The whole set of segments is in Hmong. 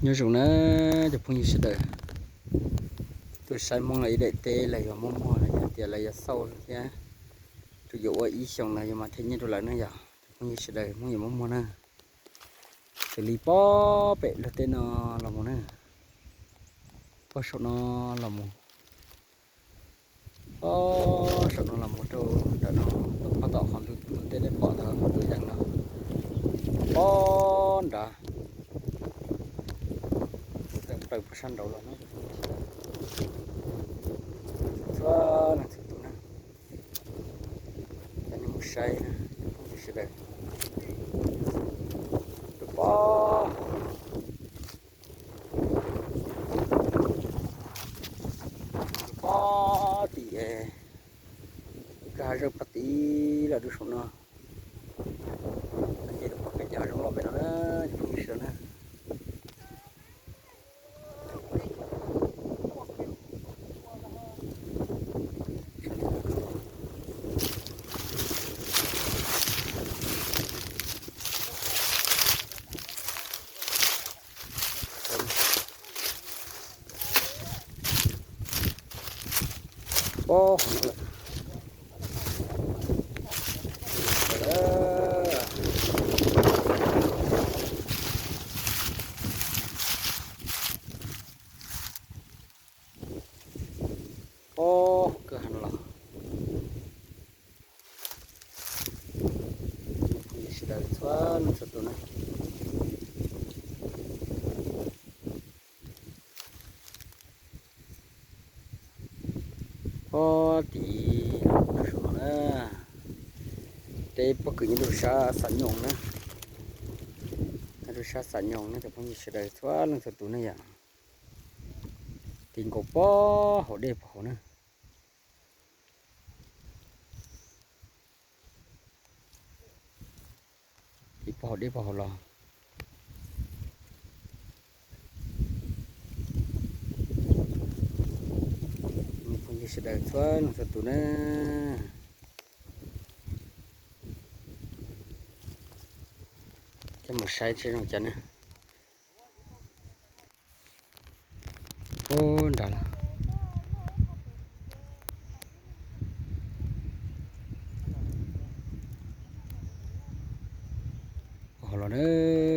Nyob zoo na cov phooj ywg sawv daws, tuaj saib Hmoob lawv ib daim teb lawv yuav muab muag los yog tias lawv yuav xauj thiab, rau yuav ua ib xyoos ntawd yuav mam them nyiaj rau lawv na yom. Cov phooj ywg sawv daws, Hmoob yuav muab muag na. Xws li pob pem luag tej no los mus na, pob saum no los mus, pob saum no los mus rau nram no, pob tom qhov ntug tej dej pom ntawd tus yees no, pob nrad, plaws pob sab nraud los na. Txhua leej txhua tus na, cov nej mus saib na, sawv daws, rau pob, rau pob tim kwj ha zawj pob tim lawm rau saum no. Ces rau pob pem cov hav zoov loj pem no na, cov phooj ywg sawv daws na. Pob hauv no lawm. Pob hauv kwj ha no los. Phooj ywg sawv daws txhua leej txhua tus na. Pob tim rau saum no na, teb pob kws nyob rau sab Xam Nyoos na, nyob rau sab Xam Nyoos na cov phooj ywg sawv daws txhua leej txhua tus na yom. Tim nkaus pob hauv dej pog hauv na. Tim pob hauv dej pog hauv los. Phooj ywg sawv daws txhua leej txhua tus na, coj mus saib seb zoo cas na. Ub nrad lawm. Hauv los na,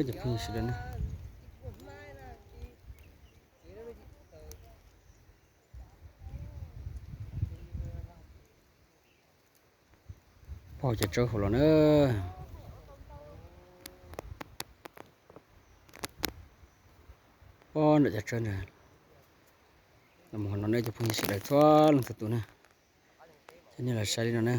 cov phooj ywg sawv daws na. Pob hauv cov tsawb hauv los na. Pob nram cov tsawb ntawd. Los mus hauv no na cov phooj ywg sawv daws txhua leej txhua tus na. Coj nej los saib li no na.